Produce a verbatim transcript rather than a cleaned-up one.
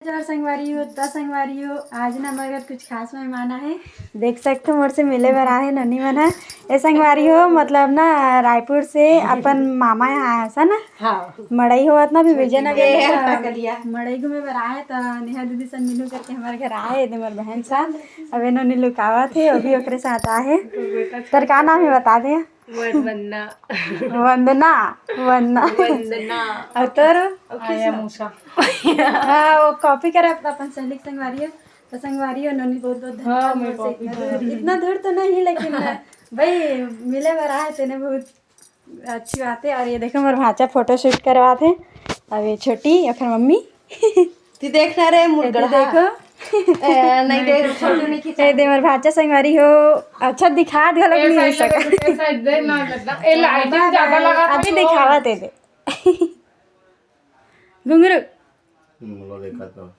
नमस्कार संगवारी हो, त संगवारी हो, आज ना हमर घर कुछ खास मेहमान आहे। देख सकते हो, मोर से मिले बर आहे नोनी मन ह। ए संगवारी हो, मतलब ना, रायपुर से अपन मामा यहाँ आए सा ना, हाँ। मड़ई होवत ना, अभी विजयनगर ए, में। मड़ई घूमे बर आए, त नेहा दीदी सन मिलू करके हमर घर आए, एदे मोर बहन सा। अब ए नोनी लुकावत हे, अभी ओकरे साथ आहे। तर का नाम हे, बता दे। वंदना। वंदना। वंदना। वंदना। और तोर? आया मूसा। हाँ, वो कॉपी करे अपन सहेली के संगवारी हो। तो संगवारी हो, नोनी, बहुत बहुत धन्यवाद। हाँ, मैं मोर से copy इतना दूर, इतना दूर तो नहीं, लेकिन भाई, मिले बर आए तेने, बहुत अच्छी बात है। और ये देखो, मोर भांचा फोटो शूट करवात हे। अब ये छोटी, ओकर मम्मी। ती देखना रे, मुर्गड़ा। देखो। ए, नहीं देख, फोटो नहीं खींचा। ए दे, मोर भांचा संगवारी हो, अच्छा दिखात घलक नहीं हो सका। ए, lighting ज्यादा लगा, अभी दिखावा दे दे। घुंघरू। मुलो देखा तो।